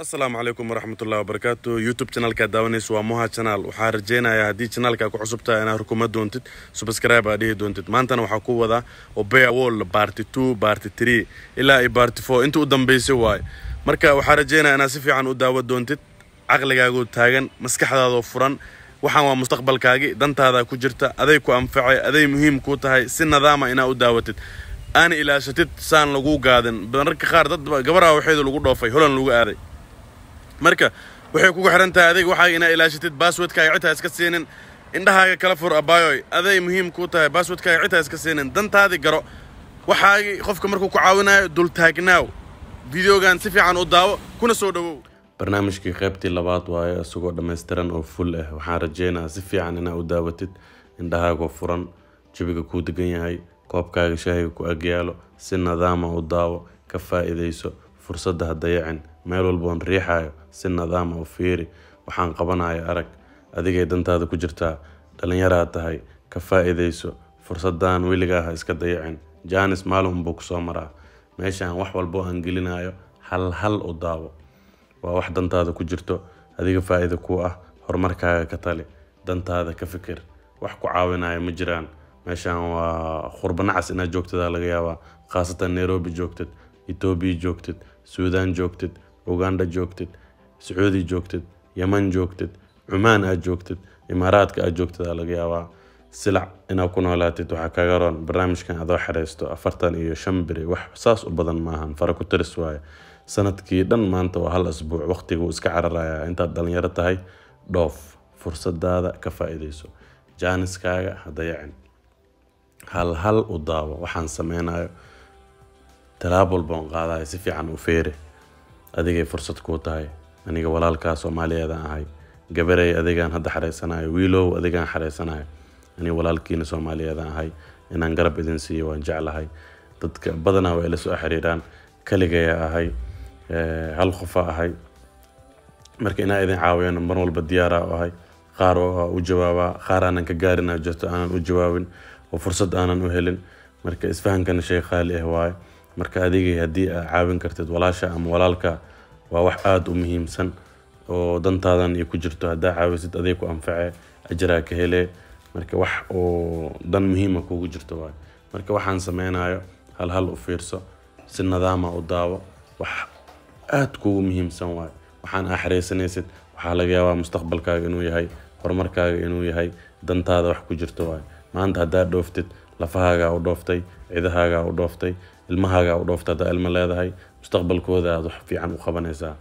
Asalaamu calaykum waraxmatullahi wabarakaatu. YouTube channelka daawanaysa waa Moha Channel. Waxaa rajeynayaa haddii channelka ku cusub tahay inaad rukuma doontid, subscribe aad dhihi doontid. Maantana waxaa ku wadaa Obeya Wall part 2, part 3 ilaa iyo part 4 inta u dambeysay waaye. Marka waxaa rajeynayaa inaad si fiican u daawa doontid, caqligaagu taagan, maskaxdaadoo furan. Waxaan waa mustaqbalkaagii, dantaada ku jirta, aday ku anfacay, aday muhiim kuu tahay. Si nadaama inaad u daawatid, aana ilaashatid, saan lagu gaadin. Mararka qaar dad gabaraha waxeedu lagu dhoofay, Holan lagu aaday. Marka waxay kugu xiran tahay adiga waxaaga inaa ilaashatid. Passwordkaaga xitaa iska siinin, indhahaaga kala fur, abaayoy. Aday muhiim kuu tahay. Passwordkaaga xitaa iska siinin, dantaadii garo. Waxaagii qofka markuu ku caawinayo dultaagnaaw. Videogan si fiican u daawo, kuna soo dhowow. Barnaamijkii qaybtii labaad waaye, isagoo dhammaystiran oo full ah. Waxaan rajeynayaa si fiican inaa u daawatid, indhahaagoo furan, jawiga kuu degan yahay, koobkaaga shaahiga ku agyaalo. Si nadaama u daawo, ka faa'iidayso fursadda, ha dayacin. Meel walboon riixayo si nadaama u fiiri, waxaan qabanayo arag. Adigay dantaada ku jirtaa, dhallinyaraad tahay, ka faa'iidayso fursaddan, weligaa ha iska dayacin. Jaanis maalin unbuu kusoo maraa. Meeshaan wax walbo aan gelinayo hal hal u daawo. Waa wax dantaada ku jirto, adiga faa'iido kuu ah. Horumarkaaga ka tali, dantaada ka fikir. Wax ku caawinaya ma jiraan. Meeshaan waa khurba nacas inaad joogtada laga yaabaa, khaasatan Nairobi joogtid, Etoobiya joogtid, Suudaan joogtid, Uganda joogtid, Sacuudi joogtid, Yeman joogtid, Cumaan aad joogtid, Imaaraadka aad joogtid aa laga yaabaa. Silac inaad ku noolaatid waxaa kaga roon barnaamijkan adoo xereysto 45 beri. Wax saas u badan maahan, fara ku tiris waaye. Sanadkii dhan maanta waa hal asbuuc, waqtigu iska cararayaa. Intaad dhalinyaro tahay, dhoof, fursadaada ka faa'iidayso, jaaniskaaga ha dayacin. Hal hal u daawo waxaan sameynayo, talaab walba oon qaadayo si fiican u feere. Adigay fursad kuu tahay. Aniga walaalkaa Soomaaliyeed aan ahay. Gabarey, adigaan hadda xareysanayo. Wiilow, adigaan xareysanayo. Aniga walaalkiina Soomaaliyeed aan ahay, inaan garab idin siiyo waan jeclahay. Dadka badanaa waa ila soo xiriiraan. Kaligaya ahay, hal qofa ahay. Marka inaa idin caawiyano mar walba diyaaraa u ahay. Qaar waa u jawaabaa, qaar aanan ka gaarin aa jirto, aanan u jawaabin oo fursad aanan u helin. Marka isfahankana shay qaali ah waaye. Marka adigay haddii aa caawin kartid walaasha ama walaalka, waa wax aada u muhiimsan oo dantaadan iyo ku jirto. Haddaa caawisid, aday ku anface, ajaraa ka hele. Marka wax oo dan muhiima kugu jirto waaye. Marka waxaan sameynayo hal hal u fiirso, si nadaama u daawo. Wax aada kugu muhiimsan waaye waxaan aa xareysanaysid. Waxaa laga yaabaa mustaqbalkaaga inuu yahay, horumarkaaga inuu yahay, dantaada wax ku jirto waaye. Maanta haddaad dhooftid, lafahaagaa u dhooftay, cidahaagaa u dhooftay, ilmahaagaa u dhooftay. Haddaa ilmo leedahay, mustaqbalkooda aad wax fiican u qabanaysaa.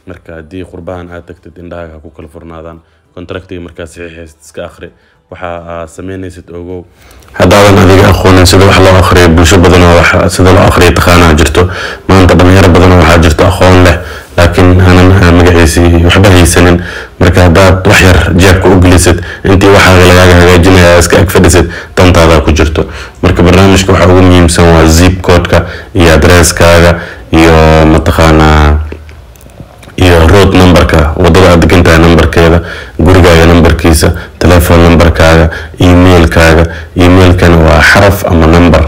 Marka haddii qurbahan aad tagtid, indhahaaga ha ku kala furnaadaan. Contractiga markaa saxiixaysid iska akhri, waxa aad sameynaysid ogow. Haddaadan adiga aqoonin sida wax loo akhriyo, bulsho badan oo wax sida loo akhriyo taqaanaa jirto. Maanta dhalinyaro badan oo waxaa jirto aqoon leh, laakiin aanan magaciisii waxba haysanin. Marka haddaad wax yar jeebka u gelisid, intii waxaaga lagaaga hagaajinaya iska ag fadhisid, dantaadaa ku jirto. Marka barnaamijka waxa ugu muhiimsan waa zip codeka iyo adresskaaga iyo mataqaanaa iyo road numberka, wadada aad degan tahay numberkeeda, gurigaaga numberkiisa, telephone numberkaaga, emailkaaga. Emailkana waa xaraf ama number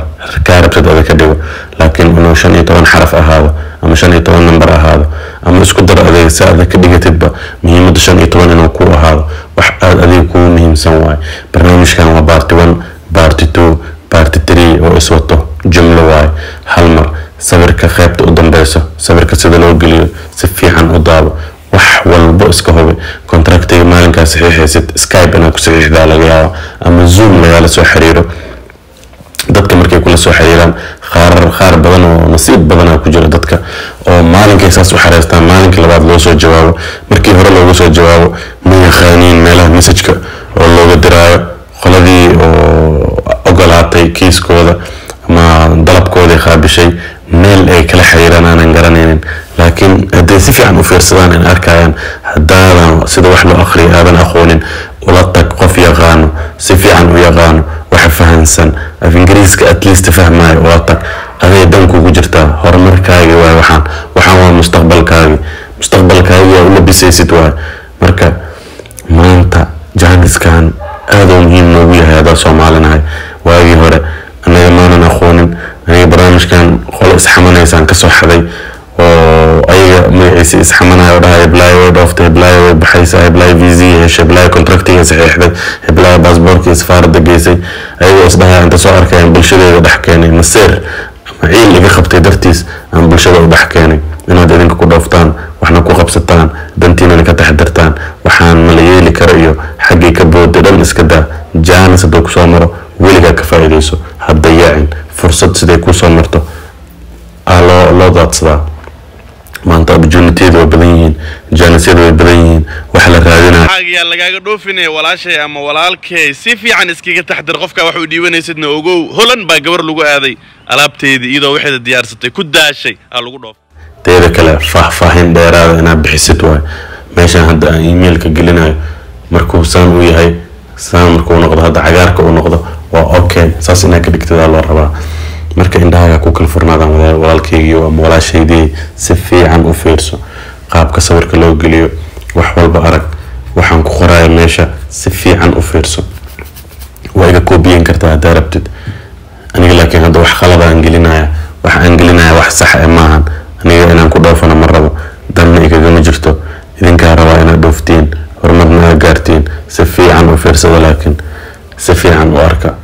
kaa rabtid ada ka dhigo, laakiin inuu 15 xaraf ahaado ama 15 number ahaado ama isku dar adeeg si aad ka dhigatidba. Muhiimadda 15 inuu ku ahaado. Wax aad adiga kugu muhiimsan waaye. Barnaamijkan waa part 1, part 2, part 3 oo iswato, jumlo waaye. Hal mar sawirka qaybta u dambeyso, sawirka sida loo geliyo si fiican u daabo, wax walbo iska hubi. Contractiga maalinkaa saxiixaysid, Skype inaad ku saxiixdaa laga yaaba ama Zoom lagala soo xiriiro. Dadka markay kula soo xiriiraan, qaar badan oo nasiib badanaa ku jira, dadka oo maalinkay saas u xareystaan maalinkii labaad loo soo jawaabo. Markii hore loogu soo jawaabo, ma yaqaaniin meelaha messageka oo looga diraayo. Qoladii oo ogolaatay kiiskooda ama dalabkoodii qaabishay, meel ay kala xiriiraan aanan garanaynin. Laakiin hadday si fiican u fiirsadaan in arkayaan. Haddaadan sida wax loo akhriyo aadan aqoonin, ula tag qof yaqaano, si fiican u yaqaano, wax fahansan, af Ingiriiska at least fahmayo ula tag. Aday dan kugu jirtaa, horumarkaagi waay. Waxaan waa mustaqbalkaagi, mustaqbalkaagi aa u labisaysid waay. Marka maanta jaaniskan aad uu muhiim noogu yahay haddaa Soomaalinahay. Waagii hore annaga maanan aqoonin. Aniga barnaamijkan qolo isxamanaysaan kasoo xaday oo ayaga Magaciisa isxamanayo oo dhahay heblaayo way dhooftay, heblaayo way baxaysaa, heblaayo visa heshay, heblaayo contractiga saxiixday, heblaayo baasboorkii safaaradda geysay, ayagoo isdhahaya inta soo arkayaan bulshadeeda dhex keenay. Maseer ama ciil iga qabtay dartiis aan bulshada u dhex keenay inaad idinka ku dhooftaan, waxna ku qabsataan, dantiinana ka taxadartaan. Waxaan mala yeeli karo iyo xaggii ka booday dhan iska daa. Jaanis hadduu kusoo maro, weligaa ka faa'iidayso, ha dayacin fursad. Siday kusoo marto aa loo daadsadaa. Maanta opportunitiyada way badan yihiin, jaanisyada way badan yihiin, waxa la raadinayo. Yaa lagaaga dhoofinaya, walaashay ama walaalkay? Si fiican iskaga taxdir qofka wax u dhiibanaysidna ogow. Holan baa gabar lagu aaday, alaabteedii iyadoo waxeeda diyaarsatay ku daashay aa lagu dhoof. Teeda kale, faahfaahin dheeraada inaad bixisid waay. Meeshaan hadda aan emailka gelinayo, markuu saan u yahay, saan markuu noqdo, hadda cagaarka uu noqdo, waa okay. Saas inaad ka dhigtidaa loo rabaa. Marka indhahaaga ku kala furnaadaan, walaalkaygiio ama walaashaydii, si fiican u fiirso qaabka sawirka loo geliyo. Wax walba arag, waxaan ku qoraayo meesha si fiican u fiirso. Waa iga koobiyen kartaa haddaa rabtid aniga, laakiin hadda wax qalada aan gelinaya, wax aan gelinaya wax sax e maahan. Aniga inaan ku dhoofana ma rabo, danna igagama jirto. Idinkaa rabaa inaad dhooftiin, horumarna aad gaartiin. Si fiican u fiirsada, laakiin si fiican u arka.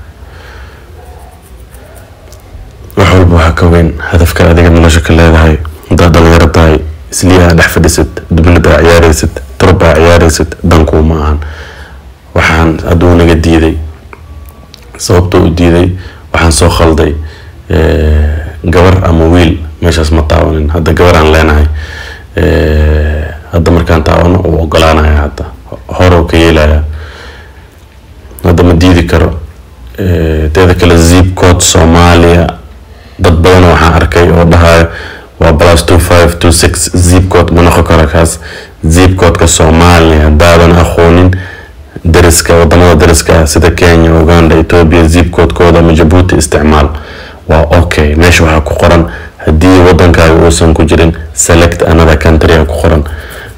Wax walba waxaa ka weyn hadafka adiga nolosha ka leedahay. Haddaad dhalinyaro tahay, islii aa dhex fadhisid, dubnad aa ciyaaraysid, turub aa ciyaaraysid, dankuuma ahan. Waxaan hadduu naga diiday, sababta u diiday waxaan soo khalday gabar ama wiil, meeshaas ma taawanin. Hadda gabar aan leenahay, hadda markaan taawano uu ogolaanaya, hadda hore ka yeelaya, hadda ma diidi karo. Teeda kale, zip code Soomaaliya, dad badan waxaan arkay oo dhahayo waa +2526 zip code. Ma noqon karo kaas zip codeka Soomaaliya. Haddaadan aqoonin dariska, wadamada dariska sida Kenya, Uganda, Ethiopia, zip codekooda ama Jabuuti isticmaal, waa okay. Meesha waxaa ku qoran, haddii wadankaaga uusan ku jirin, "select another country" aa ku qoran.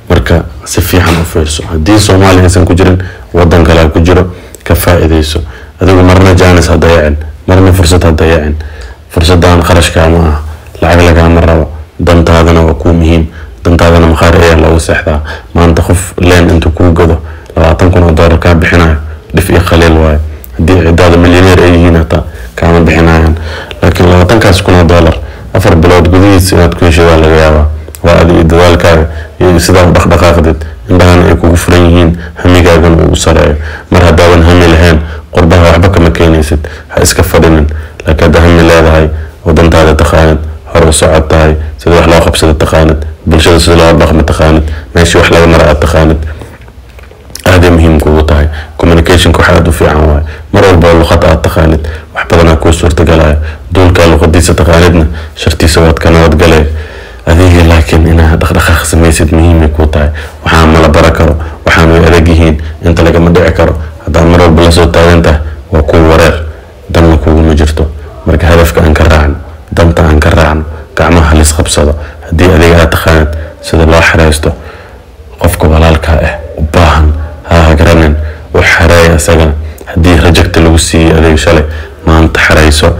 Marka si fiican u fiirso. Haddii Soomaaliya aysan ku jirin, wadan kale ku jiro, ka faa'iidayso. Adigu marna jaanis ha dayacin, marna fursad ha dayacin. Fursadan qarashkaama ah, lacag lagaama rabo, dantaadana waa kuu muhiim. Dantaadana maqaar ayaa loogu seexdaa. Maanta qof leen intuu kuu gado 20,000 oo doolar kaa bixinayo dhif iyo khaliil waayo. Haddii cidaada milyaneer ay yihiin, hataa kaama bixinayaan. Laakiin 20-kaas kun oo doolar 4 bilood gudihiis inaad ku heshay waa laga yaabaa. Waa adi iyo dadaalkaaga iyo sidaa u dhaqdhaqaaqdid, indhahana ay kugu furan yihiin, hamigaagana uu u sareeyo. Mar haddaadan hami lahayn, qurbaha waxba kama keenaysid, ha iska fadhinin. Laakiin haddaa hami leedahay oo dantaada taqaanid, hore u socod tahay, sida wax loo qabsada taqaanid, bulshada sida loo dhaqmo taqaanid, meeshii wax laga mara aad taqaanid, aaday muhiim kugu tahay. Communicationka wax aada u fiican waaye. Mar walba oo luqad aad taqaanid, wax badanaa kuu suurtagalaya. Duulkaa luqadiisa taqaanidna, shartiisa waad ka nabadgalay adiga. Laakiin inaad dhaqdhaqaaq samaysid muhiimay kuu tahay. Waxaan mala bara karo, waxaan way adag yihiin, inta lagama dhici karo haddaad mar walba lasoo taagan tahay, waa kuu wareer, danna kuguma jirto. Marka hadafka aan ka raacno, danta aan ka raacno, gacmaha lis qabsado. Haddii adiga aad taqaanid sida loo xareysto, qofka walaalkaa ah u baahan ha hagranin, u xareeya isagana. Haddii reject lagu siiyey adeeg shalay, maanta xareyso,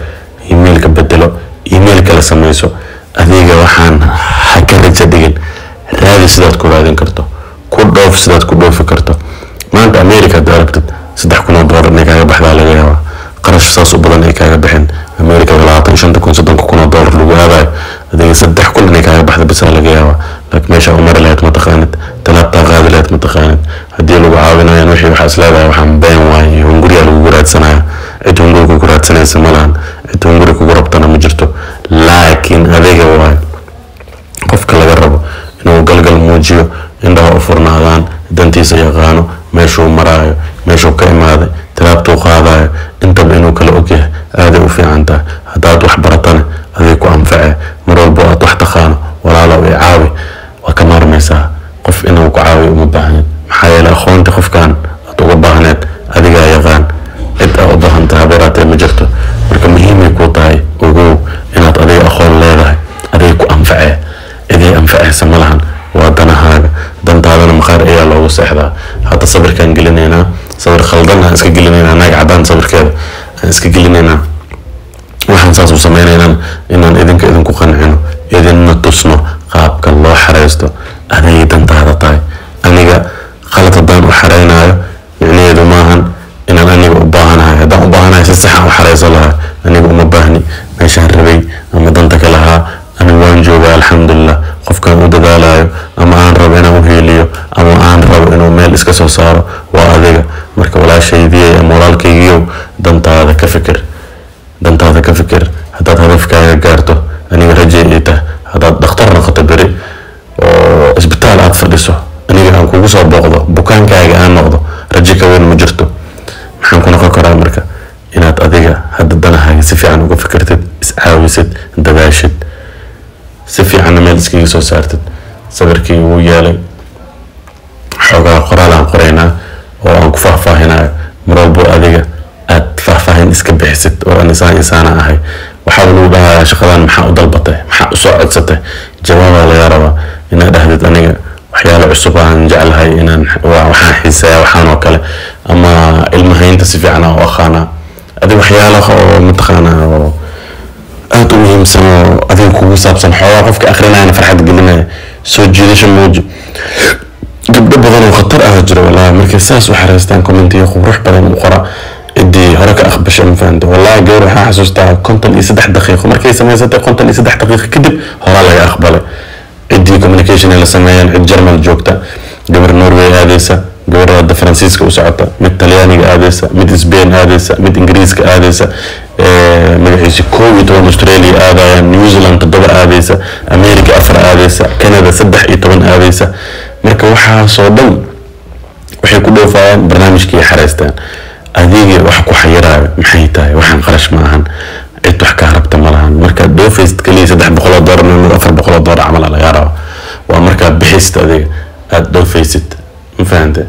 emailka bedelo, email kala samayso. Adiga waxaan ha ka raja dhigin. Raadi sidaad ku raadin karto, ku dhoof sidaad ku dhoofi karto. Maanta America haddaad rabtid, 3,000 oo doolar inay kaaga baxdaa laga yaabaa. Qarash saas u badan ay kaaga bixin. America 25-ka kun, 30-ka kun oo doolar lagu aadayo, adiga 3,000 inay kaaga baxda bisaa laga yaabaa. Laakiin meesha u mari lahayd ma taqaanid, talaabtaa qaadi lahayd ma taqaanid. Haddii lagu caawinayan wixii, waxaa is leedahay waxaan been waaye iyo hunguriyaa lagugu raadsanaya. Cid hunguri kugu raadsanaysa ma lahan, cid hunguri kugu rabtana ma jirto. Laakiin adiga waayo qofka laga rabo inuu galgal muujiyo, indhaha u furnaadaan, dantiisa yaqaano, meeshuu maraayo, meeshuu ka imaaday, talaabtuu qaadayo, intaba inuu kala ogyahay aaday u fiican tahay. Haddaad wax baratana, aday ku anface. Mar walbo aad wax taqaano, "Walaalow, i caawi," waa ka maarmaysaa. Qof inuu ku caawiyo uma baahnin, maxaa yeelay aqoonti qofkan aad uga baahneed adigaa yaqaan. Cid aa u baahan tahay habeeraatee ma jirto. Marka muhiimay kuu tahay, ogow inaad adiga aqoon leedahay, adiga ku anfacee. Ciday anfacaysa ma lahan, waa danahaaga. Dantaadana maqaar ayaa loogu seexdaa. Hadda sawirkaan gelinaynaa, sawir khaldan aan iska gelinaynaa, naag cadaan sawirkeeda aan iska gelinaynaa. Waxaan saas u sameynaynaan inaan idinka idinku qancino, idinna tusno qaabka loo xareysto. xareysto aday dantaada tahay. Aniga qalad haddaan u xareynayo micnaheedu maahan inaan aniga u baahanahay. Haddaan u baahanahay si saxan u xareysan lahaa. Aniga uma baahni, meeshaan rabay ama danta ka lahaa anigu waan joogaa, alxamdulilah. Qofkaan u dadaalayo ama aan rabo inaan u heeliyo ama aan rabo inuu meel iska soo saaro waa adiga. Marka walaashaydiyey ama walaalkaygiyow, dantaada ka fikir, dantaada ka fikir. Haddaad hadafkaaga gaarto, aniga rajay ii tahay, haddaad dhakhtar noqoto beri oo isbitaal aad fadhiso, aniga aan kugu soo booqdo, bukaankaaga aan noqdo, rajo ka weyn ma jirto. Maxaan ku noqon karaa? Marka inaad adiga hadda danahaaga si fiican uga fikirtid, iscaawisid, dadaashid, si fiicanna meel iskaga soo saartid. Sawirkii wuu yeelay, xoogaa qoraal aan qoraynaa oo aan ku faahfaahinayo. Mar walbo adiga aad faahfaahin iska bixisid oo aan insaan insaana ahay, waxaa lagu dhahayaa shaqadan maxaa u dalbatay, maxaa usoo codsatay? Jawaabaa laga rabaa inaad dhahdid aniga waxyaalo cusub aan jeclahay inaan waxaan xiiseeya waxaan oo kale, ama ilmahaynta si fiican aan u aqaanaa. Adiga waxyaalaha oo mataqaanaa oo aada u muhiimsan oo adiga kugu saabsan, xoogaa qofka akrinayana farxad gelinaya, soo jiidasho muuji. Gabdho badan oo khatar ah jiro wallahi, markay saas u xareystaan commentiyo qurux badan u qora ciddii hore ka aqbashay, ma fahamta? Wallahi gabar waxaan xasuustaa 53 daqiiqo markay samaysatay, 53 daqiiqo kadib horaa laga aqbalay. Ciddii communication ay la sameeyeen, cid Jarmal joogta, gabar Norway aadeysa, gabar hadda Faransiiska u socota, mid Talyaaniga aadeysa, mid Spain aadeysa, mid Ingiriiska aadeysa, magaciisa 11 Australia aadayaan, New Zealand 7 aadeysa, America 4 aadeysa, Canada 13 aadeysa. Marka waxaasoo dhan waxay ku dhoofayaan barnaamijkii xareysteen. Adiga wax ku xayiraayo maxay tahay? Waxaan qarash ma ahan, cid wax kaa rabta ma lahan. Markaad dhoofaysid kaliya $300 ama $400 camal aa lagaa rabaa, waa markaad bixaysid adiga aada dhoofaysid, ma fahante?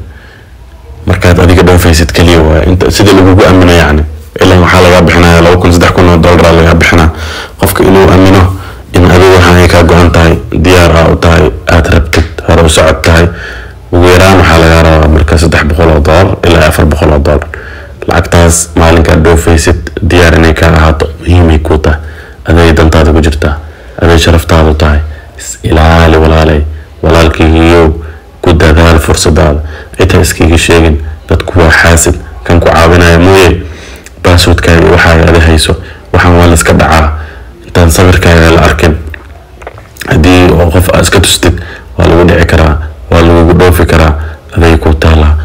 Markaad adiga dhoofaysid kaliya waay inta sida lagugu aamino, yacni ilan waxaa lagaa bixinaya 2000 $3000 lagaa bixinaa. Qofka inuu aamino in adiga waxaan ay kaa go-an tahay, diyaar aa u tahay, aada rabtid hore u socod tahay, ugu yaraan waxaa lagaa rabaa marka $300 ilaa $400. Lacagtaas maalinkaad dhoofaysid diyaar inay kaa ahaato muhiimay kuu tahay. Aday dantaada ku jirtaa, aday sharaftaadu tahay. Is ilaali walaalay, walaalkaygiiyow, ku dadaal fursadaada. Cid ha iskaga sheegin, dadku waa xaasid. Kan ku caawinaya mooye, passwordkaaga iyo waxaaga adi hayso. Waxaan waa la iska dhacaa intaan sawirkaaga la arkin. Haddii oo qof aad iska tustid waa lagu dhici karaa, waa lagugu dhoofi karaa. Aday ku taalaa,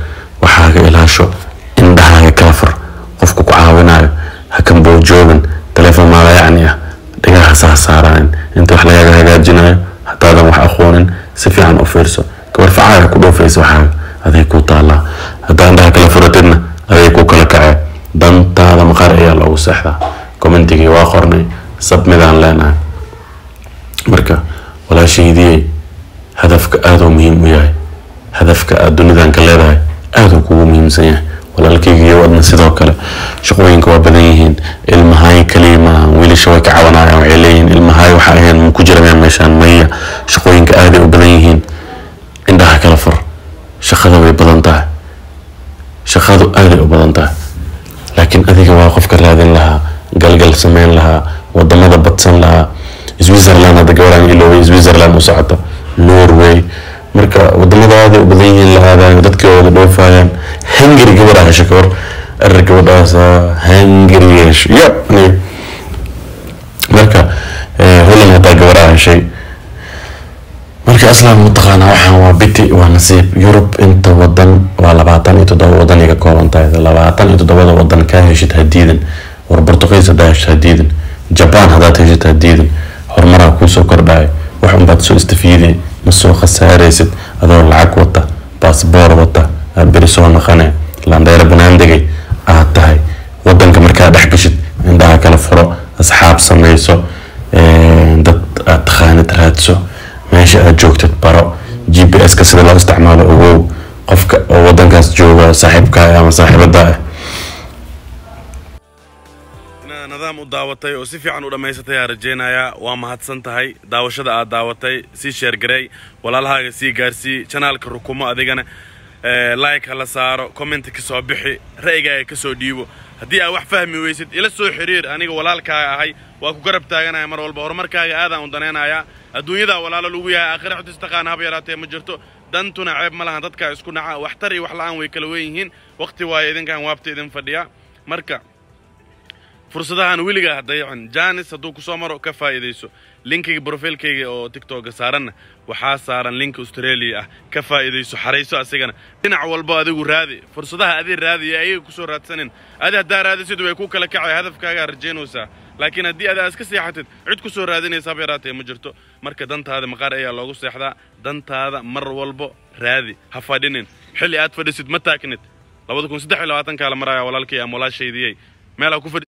waxaaga ilaasho, indhahaaga kala fur. Qofku ku caawinayo ha kan boojoogin, telefoon maala yacni ah dhagaha saha saaraanin inta wax lagaaga hagaajinayo. Haddaadan wax aqoonin si fiican u fiirso. Gabar facaaga ku dhoofaysa, waxaaga aday ku taalaa. Haddaa indhaha kala furatidna aday ku kala kacee. Dantaada maqaar ayaa loogu seexdaa. Commentigii waa qornay, submit-aan leenahay. Marka walaashaydiyey, hadafka aada uu muhiim u yahay, hadafka aada dunidan ka leedahay aada uu kugu muhiimsan yahay. Walaalkaygiiyo adna sidoo kale, shaqooyinka waa badan yihiin. Ilmahaay kaliya maaha, wiilasha way ka cabanayaan, waxay leeyihiin ilmahaay waxa ahayn ma ku jira meeshaan? Maya, shaqooyinka aaday u badan yihiin. Indhaha kala fur, shaqada way badan tahay, shaqadu aaday u badan tahay, laakiin adiga waa qofka raadin lahaa, galgal sameyn lahaa, wadamada badsan lahaa. Switzerland hadda gabaraan iloobay, Switzerland u socota, Norway. Marka wadamada aaday u badan yihiin la aadayo, dadkii oo wada dhoofayaan. Hungary gabar hesho, gabar erer gabadhaas Hungary hesho ya aniga. Marka Holland hataa gabar heshay. Marka aslan mataqaanaa waxaan waa biti, waa nasiib. Yurub inta wadan waa 27 wadan ay ka kooban tahay. 27-da wadan kaa heshid hadiidan. War Portugiis haddaa heshid hadiidan, Jaban haddaad heshid hadiidan. Horumaraa kuusoo kordhaya, wax unbaad soo istafiiday, ma soo khasaaraysid. Adoo lacag wata, baasboor wata, aad beri soo naqane, landheero banaan degay aad tahay. Wadanka markaa dhex gashid indhaha kala furo, asxaab samayso, dad aad taqaanid raadso, meesha aad joogtid baro, GPS ka sida loo isticmaalo ogow, qofka oo wadankaas jooga saaxiibkaa ama saaxiibada ah. Inaad nidaam u daawatay oo si fiican u dhammaysatay aa rajaynayaa. Waa mahadsan tahay daawashada aad daawatay. Sii share garey, walaalahaaga sii gaarsii, channelka rukumo, adigana like ha la saaro, comment ka soo bixi, ra'yigaaga ka soo dhiibo. Haddii aa wax fahmi weysid, ila soo xiriir. Aniga walaalkaaga ahay, waa ku garab taaganaya mar walba. Horumarkaaga aadaan u danaynayaa. Adduunyadaa walaalo lagu yahay, aakhira cid istaqaana haba yaraatee ma jirto. Dantuna ceeb ma lahan. Dadkaa isku naca, waxtar iyo wax la'aan way kala wen yihiin. Waqti waayo idinkan waabta idin fadhiya. Marka fursadahan weligaa ha dayacin. Chance hadduu kusoo maro, ka faa'iidayso. Linkiga profilkayga oo TikToka saaranna waxaa saaran linka Australia ah. Ka faa'iidayso, xarayso asigana. Dhinac walbo adigu raadi fursadaha, adi raadiya, ayaga kusoo raadsanin. Adi haddaa raadisid, way ku kala kacay, hadafkaagaa rajaynaysaa. Laakiin haddii adaa iska seexatid, cid kusoo raadinaysa haba yaraatee ma jirto. Marka dantaada maqaar ayaa loogu seexdaa. Dantaada mar walbo raadi, ha fadhinin. Xilli aad fadhisid ma taagnid. 2023 la maraya, walaalkay ama walaashaydiyey, meel ha ku fadhi.